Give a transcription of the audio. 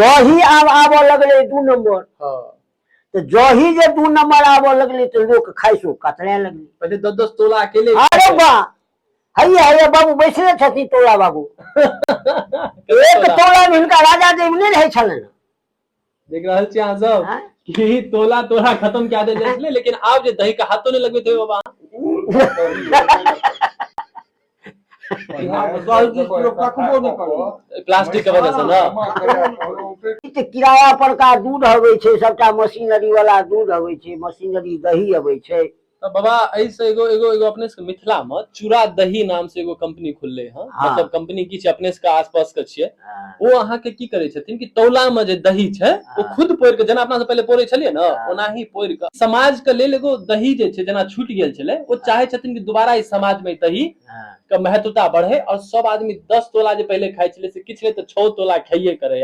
दही आब आबऽ लगलै 2 नंबर। तऽ दही जे 2 नंबर आबऽ लगलै तऽ लोक खाइ से कतराए लगलै। पहिले 10-10 तोला अकेले। अरे बा, हैया हैया बाबू बैसले छथिन, तोला बाबू। 1 तोला मे हिनका राजा देव नहि रहै छलनि। देख रहल छी अहाँ सब कि तोला तोला खत्म कए देल जाइ छलै, लेकिन आब जे दही के हाथो नहि लगबैत हेबै बाबा। प्लास्टिक के वजह से ना। तऽ किराया पर का दूध अबै छै, सबटा मशीनरी वाला दूध अबै छै, मशीनरी दही अबै छै। तऽ बाबा एहिसँ एगो एगो एगो अपने सबके मिथिला मे चूड़ा दही नाम से एगो कंपनी खुलले हँ। मतलब कंपनी की छै, अपने सबके आसपास के छियै। ओ अहाँके की करै छथिन कि तौला मे जे दही छै ओ खुद पोरि के, जेना अपना सब पहिले पोरै छलियै ने, ओनाही पोरि के समाज के लेल एगो दही जे छै जेना छूटि गेल छलै, ओ चाहे छथिन कि दोबारा ई समाज मे दही के महत्वता बढ़े और सब आदमी 10 तोला जे पहिले खाइ छलै से किछु नहि तऽ 6 तोला खाइए करे।